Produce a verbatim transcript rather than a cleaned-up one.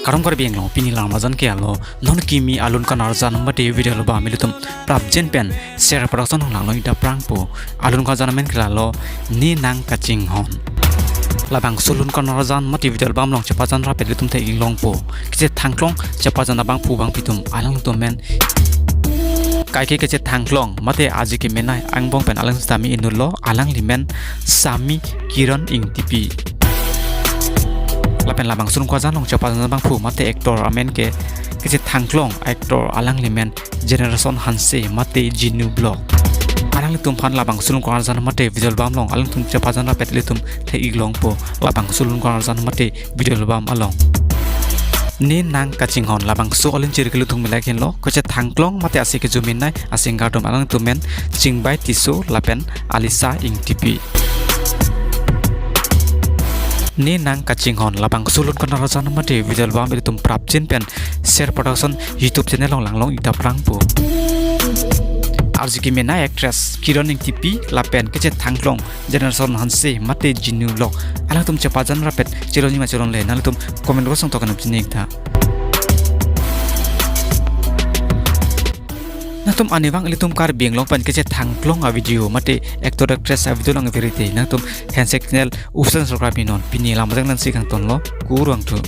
Kardom Karbi Anglong, pini Lamrajan ke alo, non kimi alun kanarjan mate video album ilitum prapjin pen Ser Production along lang long-ik dap prangpo. Alun kanarjan amen ke lalo, Ne Nang Kachinghon. Labangso alun kanarjan mate video album along chepajan rapet ilitum thek-ik longpo. Kechethangklong chepajan abangphu bangphi atum, alangtum amen kaike kechethangklong mate aji kemenei angbong pen alang sitame inutlo, alangli amen Sami Kiran Engtipi. Lapen labangso alun kanarjan along chepajan abangphu mate actor amen ke kechethangklong actor, alangli amen Generation Hanse mate Jinu Vlog. Alanglitum aphan labangso alun kanarjan mate video album along alangtum chepajan rapet ilitum thek-ik longpo labangso alun kanarjan mate video album along. Ne Nang Kachinghon labangso alun chiri ke ilitum milai henlo, kechethangklong mate ase kejumenei a-singer atum, alangtum amen Chingbai Tisso lapen Alisa Engtipi. Ne Nang Kachinghon labangso alun kanarjan mate video album ilitum prapjin pen Ser Production YouTube channel along lang long-ik dap prangpo. Aji kemenei actress Kiran Engtipi lapen kechethangklong Generation Hanse mate Jinu Vlog, alangtum chepajan rapet chelongji ma chelongle, nangtum comment box along to kanam chini tha. Nangtum arnivang ilitum Karbi Anglong pen kechethangklong a-video mate actor actress a-video lang virite, nangtum handshake channel usen subscribe non. Pini Lamrajan nangsi kangtonlo, kurvangthu.